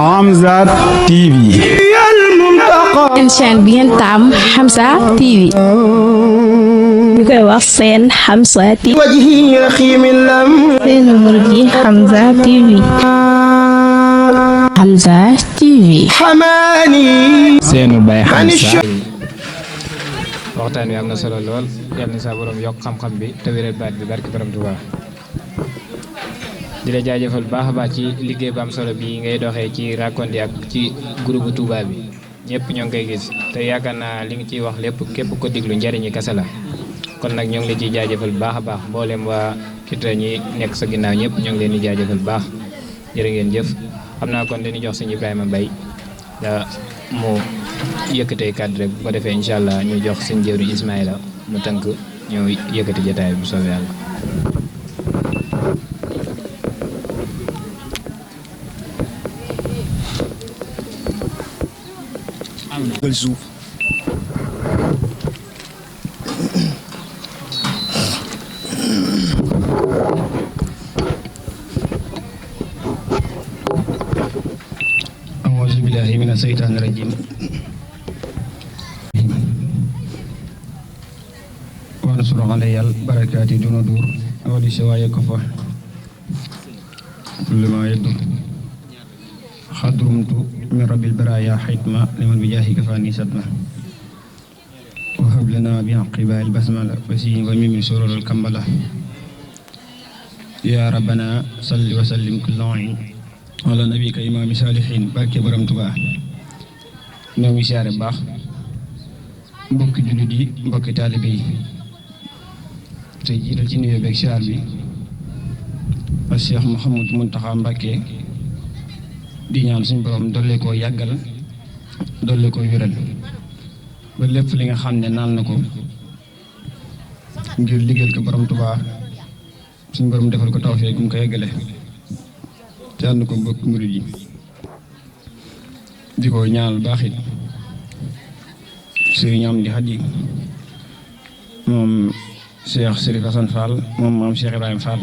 Hamza TV. seen chaîne bi ngeen taam Hamza TV. ñu koy wax seen Hamza TV. seen murid yi Hamza TV. Hamza TV. seenu Baye Hamza. waxtaan wi am na solo lool yal na sa borom yokk xam-xam bi te wéral baat bi barki borom Tuubaa. di la jaajëfal baax a baax ci liggéey bu am solo bi ngay doxee ci Rakondi ak ci groupe Touba bi ñëpp ñoo ngi koy gis te yaakaar naa li nga ciy wax lépp képp ko diglu njariñi kese la kon nag ñoo ngi la ciy jaajëfal baax a baax mboolem waa Kita ñi nekk sa ginnaaw ñëpp ñoo ngi leen di jaajëfal baax jërë ngeen jëf xam naa kon dañuy jox sëñ Ibrahima Mbaye da mu yëkkatee kàddu rek bu ko defee incha allah ñu jox sëñ jëwriñ Ismaïla mu tënk ñëw yëkkati jotaay bu soobee yàlla. suuf auzu billahi mina seytaani rajim wansur alayal barakaati duna dur wali siwaaya ko fa kullu ma yaddu xadrumtu min rabbil baraaya xitma liman bi jaahi kafaani sadma wa hab lana bi aqiba al basmala wasi wa mimi surur al kambala ya rabbana salli wa sallim kullu ayn ala nabika imaami saalihin barke borom Tuubaa ñoo ngi siyaare baax mbokki jullit yi mbokki taalibe yi te jiital ci nuyoo beeg siyaar bi ak Cheikh Mouhamadou Mountakha Mbacké di ñaan suñu borom dolli koo yàggal dolli koo wéral ba lépp li nga xam ne naan na ko ngir liggéeyal ko borom Tuubaa suñu borom defal ko tawfeex gu mu ko yeggale te ànd ko mbokk murid yi di ko ñaanal baax it sëriñ am di xadi moom Cheikh Sérif Assane Fall moom maam Cheikh Ibrahima Fall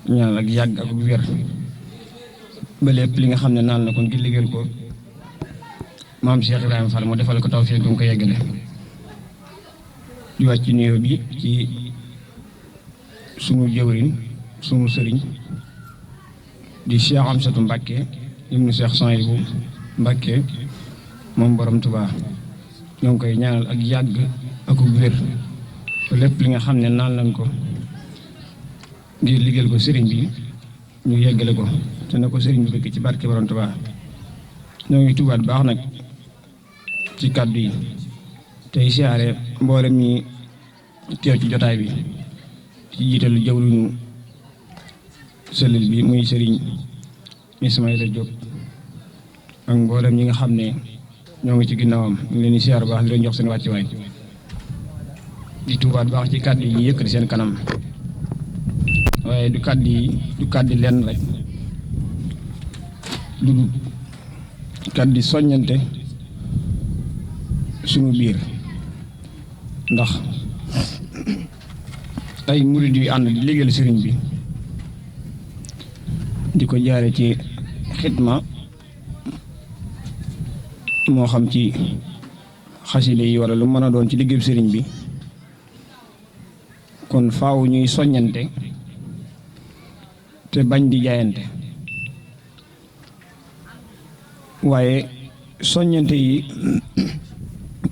ñaanal ak yàgg ak wér ba lépp li nga xam ne naan na ko ngir liggéeyal ko maam Cheikh Ibrahima Fall moo defal ko tawfeex gu mu ko yeggale di wàcc ci nuyoo bi ci sunu jëwriñ sunu sëriñ di Cheikh Amsatou Mbacké ibnu Cheikh Souhaïbou Mbacké moom borom Tuubaa ñoo ngi koy ñaanal ak yàgg ak wér ba lépp li nga xam ne naan nañ ko ngir liggéeyal ko sëriñ bi ñu yeggale ko te na ko sëriñ bi bëgg ci barke borom Tuubaa ñoo ngi tubaat baax nag ci kàddu yi tey siyaare mboolem ñi teew ci jotaay bi ci jiitalu jawriñu sëlil bi muy sëriñ Ismaïla Diop ak mboolem ñi nga xam ne ñoo ngi ci ginnaawam ñu leen di siyaar baax di leen jox seen wàccuwaay di tubaat baax ci kàddu yi ñu yëkkati seen kanam waaye du kàddu lenn rek du kàddu soññante sunu biir ndax ay murid yu ànd di liggéeyal sëriñ bi di ko jaare ci xidma moo xam ci xasile yi wala lu mën a doon ci liggéeyu sëriñ bi kon faaw ñuy soññante te bañ di jaayante waaye soññante yi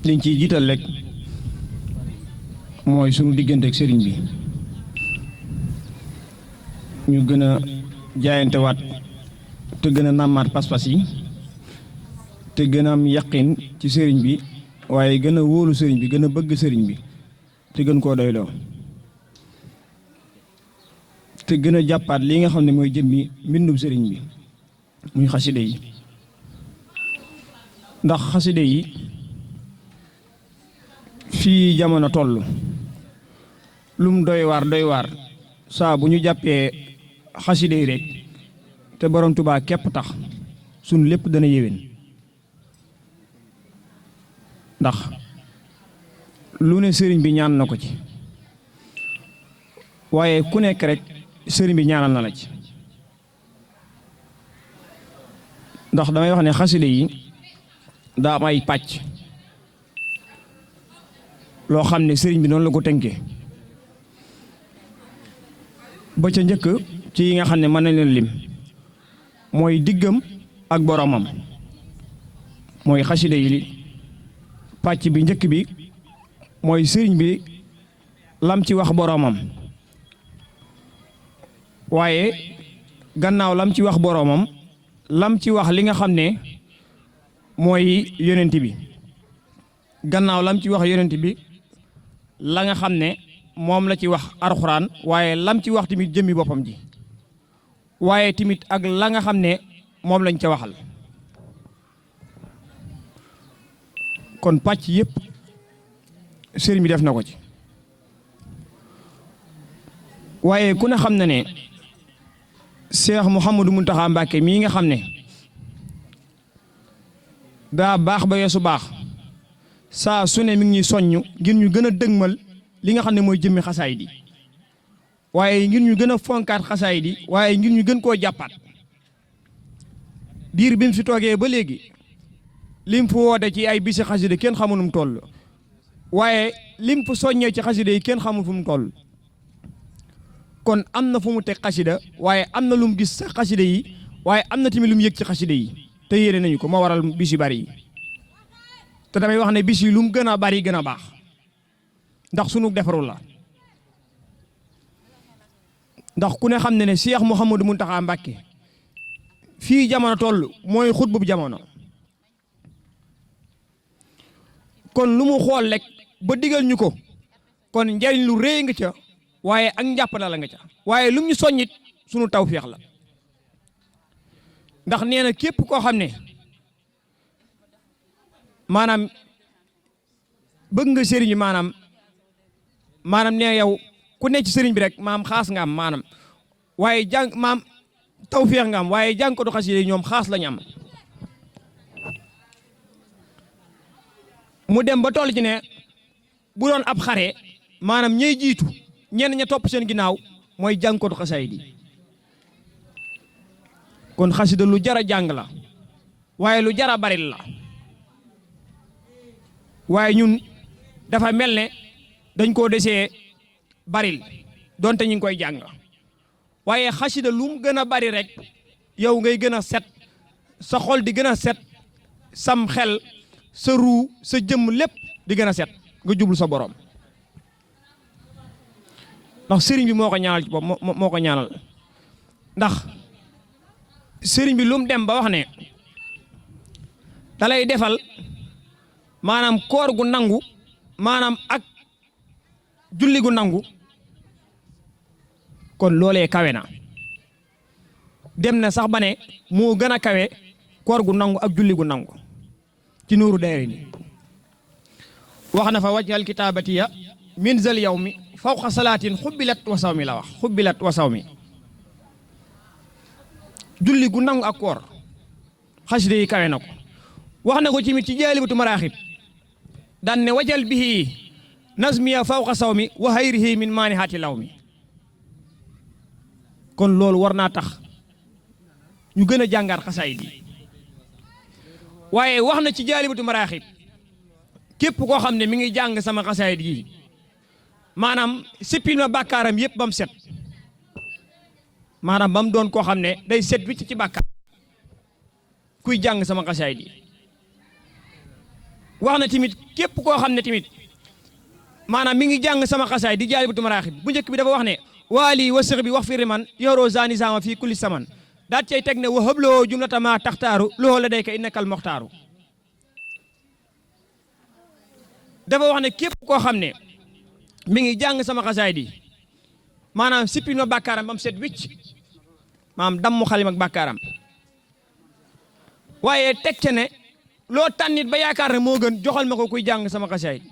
liñ ciy jiital rek mooy sunu diggante ak sëriñ bi ñu gën a jaayante waat te gën a nàmmaat pas-pas yi te gën a am yaqin ci sëriñ bi waaye gën a wóolu sëriñ bi gën a bëgg sëriñ bi te gën koo doyloo te gën a jàppaat li nga xam ne mooy jëmmi mbindum sëriñ bi muy xaside yi ndax xaside yi fii jamono toll lum doy waar saa bu ñu jàppee xaside yi rek te borom Tuubaa képp tax suñ lépp dana yéwén ndax lu ne sëriñ bi ñaan na ko ci waaye ku nekk rek sëriñ bi ñaanal na la ci ndax damay wax ne xaside yi daa am ay pàcc loo xam ne sëriñ bi noonu la ko tënkee ba ca njëkk ci yi nga xam ne mën nañ leen lim mooy diggam ak boromam mooy xaside yi pàcc bi njëkk bi mooy sëriñ bi lam ci wax boromam waaye gannaaw lam ci wax boromam lam ci wax li nga xam ne mooy yonent bi gannaaw lam ci wax yonent bi la nga xam ne moom la ci wax alxuraan waaye lam ci wax tamit jëmmi boppam ji waaye tamit ak la nga xam ne moom lañ ca waxal kon pàcc yëpp sëriñ bi def na ko ci waaye ku ne xam na ne Cheikh Mouhamadou Mountakha Mbacké mii nga xam ne daa baax ba yeesu baax saa su ne mi ngi ñuy soññ ngir ñu gën a dëgmal li nga xam ne mooy jëmmi xasaay di waaye ngir ñu gën a fonkaat xasaay di waaye ngir ñu gën koo jàppaat diir bi mu fi toogee ba léegi lim fi woote ci ay bisi xasida kenn xamul nu mu toll waaye lim fi soññee ci xasida yi kenn xamul fu mu toll kon am na fu mu teg xasida waaye am na lu mu gis sa xasida yi waaye am na tamit lu mu yëg ci xasida yi te yéene nañu ko moo waral bis yu bari yi te damay wax ne bis yi lu mu gën a bari gën a baax ndax sunu defarul la ndax ku ne xam ne ne Cheikh Mouhamadou Mountakha Mbacké fii jamono toll mooy xutbu jamono kon lu mu xool rek ba digal ñu ko kon njariñ lu rëy nga ca waaye ak njàppale la nga ca waaye lu mu ñu soññit sunu tawfeex la ndax nee na képp koo xam ne maanaam bëgg nga sëriñ bi maanaam nee yow ku nekk ci sëriñ bi rek maam xaas nga am maanaam waaye jàng maam tawfeex nga am waaye jàng ko du xasida ñoom xaas lañu am mu dem ba toll ci ne bu doon ab xare maanaam ñey jiitu ñenn ña topp seen ginnaaw mooy jàng ko du xasaay di kon xasida lu jara jàng la waaye lu jara bari la waaye ñun dafa mel ne dañ koo desee baril donte ñu ngi koy jàng waaye xasida lu mu gën a bari rek yow ngay gën a set sa xol di gën a set sam xel sa ruu sa jëmm lépp di gën a set nga jublu sa borom ndax sëriñ bi moo ko ñaanal ci bopp moo ko ñaanal ndax sëriñ bi lu mu dem ba wax ne da lay defal maanaam koor gu nangu maanaam ak julli gu nangu kon loolee kawe na dem na sax ba ne moo gën a kawe koor gu nangu ak julli gu nangu ci nuuru dayri ni wax na fa wajhal kitaabatiya min zal yawmi fawqa salaatin xubbilat wa sawmi la wax xubbilat wa sawmi julli gu nangu ak koor xasida yi kawe na ko wax na ko ci jaalibatu maraaxib daan ne wajal bihi nazmiya fawqa sawmi wa hayrihi min maanihaati lawmi kon loolu war naa tax ñu gën a jàngaat xasaayid yi waaye wax na ci jaalibatu maraaxib képp koo xam ne mi ngi jàng sama xasaayid yi maanaam sippil ma bàkkaaram yëpp ba mu set maanaam ba mu doon koo xam ne day set wicc ci bàkkaar kuy jàng sama xasaayid yi wax na tamit képp koo xam ne tamit maanaam mi ngi jàng sama xasaayid di jaalibatu maraaxib bu njëkk bi dafa wax ne waali wa sëx bi wax fi riman yoroo zani sama fii kulli saman daat cay teg ne wa hëbloo jumlata ma taxtaaru loxoo la day ka innakal moxtaaru dafa wax ne képp koo xam ne mi ngi jàng sama xasaayid yi maanaam sippil ma bàkkaaram ba mu set wicc maanaam damm xalim ak bàkkaaram waaye teg ca ne loo tànnit ba yaakaar ne moo gën joxal ma ko kuy jàng sama xasaayid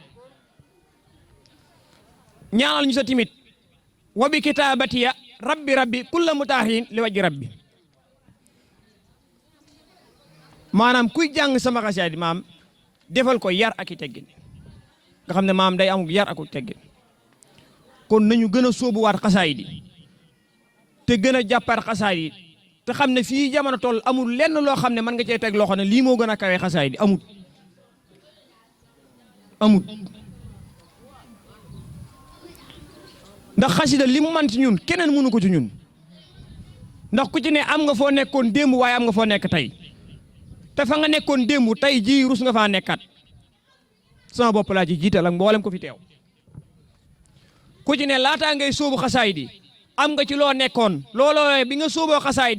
ñaanal ñu sa timit wa bi kitaabatiya rabbi kulla mutaahin li wajji rabbi maanaam kuy jàng sama xasaayid maam defal ko yar ak i teggin nga xam ne maam day amul yar ak i teggin kon nañu gën a sóobuwaat xasaayid yi te gën a jàppaat xasaayid yi te xam ne fii jamono toll amul lenn loo xam ne mën nga cee teg loo xam ne lii moo gën a kawe xasaay di amut ndax xasida li mu man ci ñun keneen mënu ko ci ñun ndax ku ci ne am nga foo nekkoon démb waaye am nga foo nekk tey te fa nga nekkoon démb tey jii rus nga faa nekkat sama bopp laa ci jiital ak mboolem ko fi teew ku ci ne laataa ngay sóobu xasaay di am nga ci loo nekkoon looloo bi nga sóoboo xasaay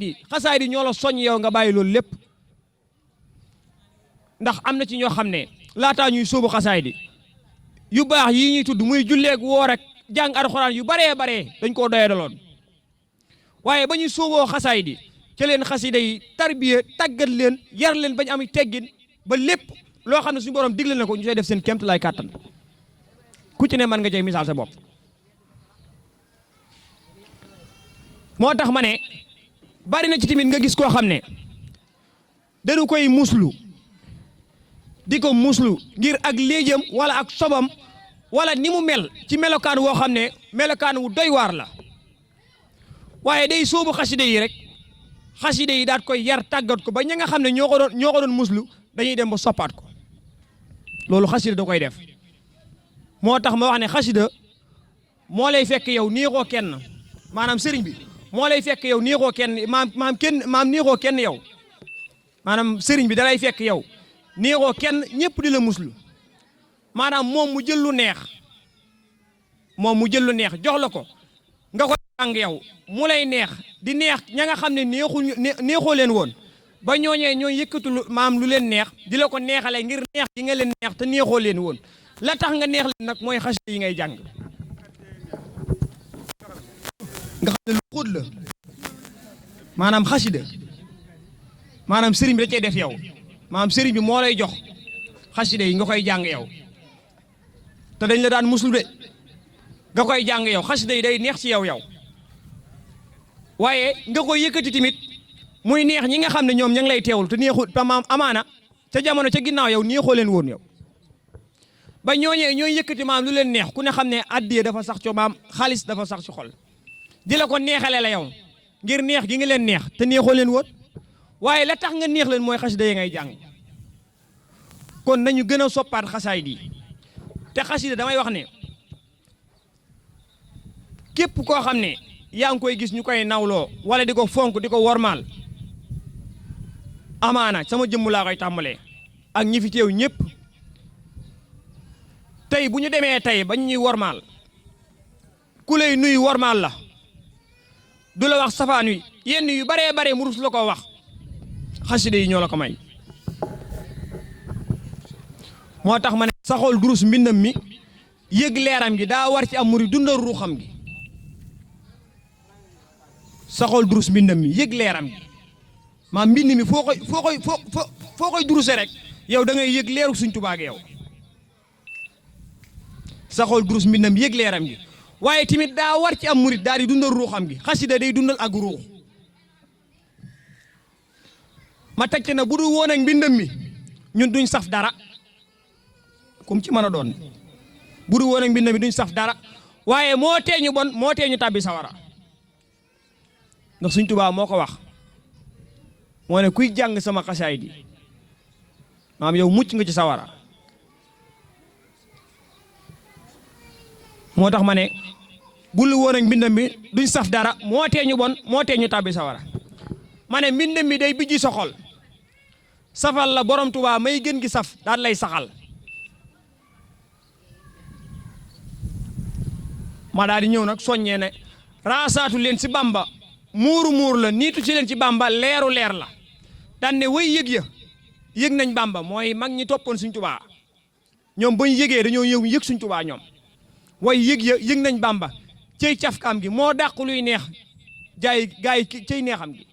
di ñoo la soññ yow nga bàyyi loolu lépp ndax am na ci ñoo xam ne laataa ñuy sóobu xasaay di yu baax yii ñuy tudd muy julleeg woor ak jàng alxuraan yu baree dañ koo doye daloon waaye ba ñuy sóoboo xasaay di ca leen xasida yi tarbiya tàggat leen yar leen bañ am teggin ba lépp loo xam ne suñu borom digle na ko ñu koy def seen kémt lay kàttan ku ci ne mën nga cay misaal sa bopp moo tax ma ne bari na ci tamit nga gis koo xam ne dañu koy muslu di ko muslu ngir ak léejam wala ak sobam wala ni mu mel ci melokaan woo xam ne melokaan wu doy waar la waaye day sóobu xasida yi rek xasida yi daat koy yar tàggat ko ba ña nga xam ne ñoo ko doon muslu dañuy dem ba soppaat ko loolu xasida da koy def moo tax ma wax ne xasida moo lay fekk yow niixoo kenn maanaam sëriñ bi moo lay fekk yow niixoo kenn maam niixoo kenn yow maanaam sëriñ bi da lay fekk yow niixoo kenn ñëpp di la muslu maanaam moom mu jël lu neex jox la ko nga ko jàng yow mu lay neex di neex ña nga xam ne neexoo leen woon ba ñooñee ñoo yëkkatu maam lu leen neex di la ko neexale ngir neex yi nga leen neex te neexoo leen woon la tax nga neex leen nag mooy xasida yi ngay jàng nga xam ne lu xóot la maanaam xasida maanaam sëriñ bi da cee def yow maanaam sëriñ bi moo lay jox xasida yi nga koy jàng yow te dañ la daan muslu de nga koy jàng yow xasida yi day neex ci yow waaye nga koy yëkkati tamit muy neex ñi nga xam ne ñoom ña ngi lay teewul te neexul te maam amaana ca jamono ca ginnaaw yow neexoo leen woon yow ba ñooñee ñooy yëkkati maam lu leen neex ku ne xam ne addiye dafa sax ci maam xaalis dafa sax ci xol di la ko neexale la yow ngir neex gi nga leen neex te neexoo leen woon waaye la tax nga neex leen mooy xasida yi ngay jàng kon nañu gën a soppaat xasaay di te xasida damay wax ne képp koo xam ne yaa ngi koy gis ñu koy nawloo wala di ko fonk di ko wormaal amaana sama jëmm laa koy tàmbalee ak ñi fi teew ñëpp tey bu ñu demee tey ba ñuy wormaal ku lay nuyu wormaal la du la wax safaan wi yenn yu baree mu rus la ko wax xasida yi ñoo la ko may moo tax ma ne saxool durus mbindam mi yëg leeram gi daa war ci am muri dundal ruuxam gi saxool durus mbindam mi yëg leeram gi maa mbind mi foo koy duruse rek yow da ngay yëg leeru Sëñ Tuubaa gi yow saxool durus mbindam mi yëg leeram gi waaye tamit daa war ci am murit daal di dundal ruuxam gi xasida day dundal ak ruux ma teg ci na bu du woon ak mbindam mi ñun duñ saf dara comme ci mën a doon bu du woon ak mbindam mi duñ saf dara waaye moo tee ñu bon moo tee ñu tàbbi sawara ndax Sëñ Tuubaa moo ko wax moo ne kuy jàng sama xasaay di maam yow mucc nga ci sawara moo tax ma ne bul woon ak mbindam mi duñ saf dara moo tee ñu bon moo tee ñu tàbbi sawara ma ne mbindam mi day bijji sa xol safal la borom Tuubaa may gën gi saf daan lay saxal ma daal di ñëw nag soññee ne raasaatu leen si Bamba muur la niitu ci leen ci Bamba leeru leer la daan ne way yëg nañ Bamba mooy mag ñi toppoon Sëñ Tuubaa ñoom bañ yëgee dañoo yëg Sëñ Tuubaa ñoom way yëg nañ Bamba cey cafkaam gi moo dàq luy neex gaa yi cey neexam gi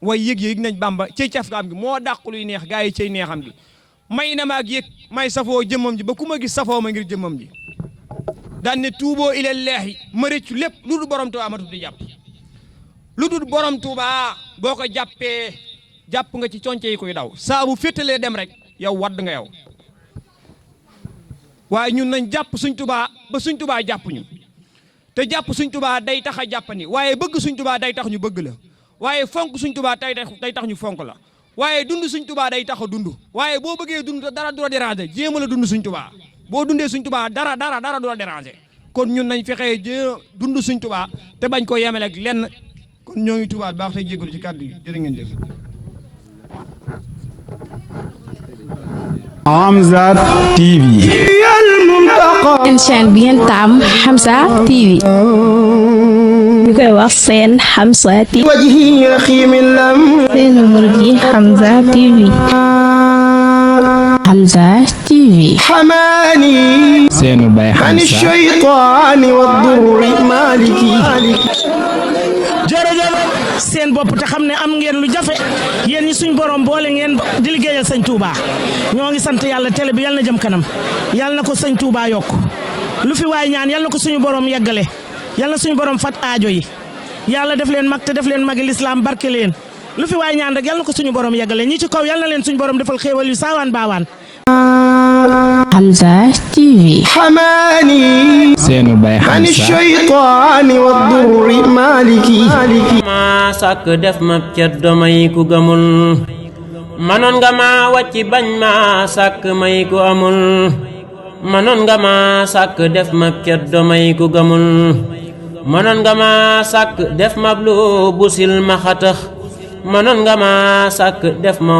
way yëg nañ Bamba cey cafkaam gi moo dàq luy neex gaa yi cey neexam gi may na ma ak yëg may safoo jëmmam ji ba ku ma gis safoo ma ngir jëmmam ji daan ne tuuboo ilallaahi ma rëccu lépp lu dul borom Tuubaa ma tudd di jàpp lu dul borom Tuubaa boo ko jàpp nga ci conce yi koy daw saa bu féttalee dem rek yow wadd nga yow waaye ñun nañ jàpp Sëñ Tuubaa ba Sëñ Tuubaa jàpp ñu te jàpp Sëñ Tuubaa day tax a jàppani waaye bëgg Sëñ Tuubaa day tax ñu bëgg la waaye fonk Sëñ Tuubaa day tax ñu fonk la waaye dund Sëñ Tuubaa day tax a dund waaye boo bëggee dund dara du la déranger jéem a la dund Sëñ Tuubaa boo dundee Sëñ Tuubaa dara du la déranger kon ñun nañ fexee dund Sëñ Tuubaa te bañ ko yemale ak lenn kon ñoo ngi tubaat baax tey jégalu ci kàddu yi jërë ngeen jëf. Hamza TV. seen chaîne bi ngeen taam Hamza TV. ñu koy wax seen Hamza TV. seen murid yi Hamza TV. Hamza TV. seenu bay Hamza. jërëjëf seen bopp te xam ne am ngeen lu jafe yéen ñi suñ borom boole ngeen di liggéeyal sëñ Touba ñoo ngi sant yàlla télé bi yal na jëm kanam yal na ko sëñ Touba yokk lu fi waay ñaan yal na ko suñu borom yeggale yal na suñu borom fat aajo yi yàlla def leen mag te def leen magi lislaam barke leen lu fi waay ñaan rek yal na ko suñu borom yeggale ñi ci kaw yal na leen suñu borom defal xéewal yu saawaan baawaan. Hamza TV. seenu bay Hamza. ma sàkk def ma ceddo may ku gëmul manoon nga ma wàcc bañ ma sàkk may ku amul manoon nga ma sàkk def ma ceddo may ku gëmul manoon nga ma sàkk def ma lu busil ma xatax manoon nga ma sàkk def ma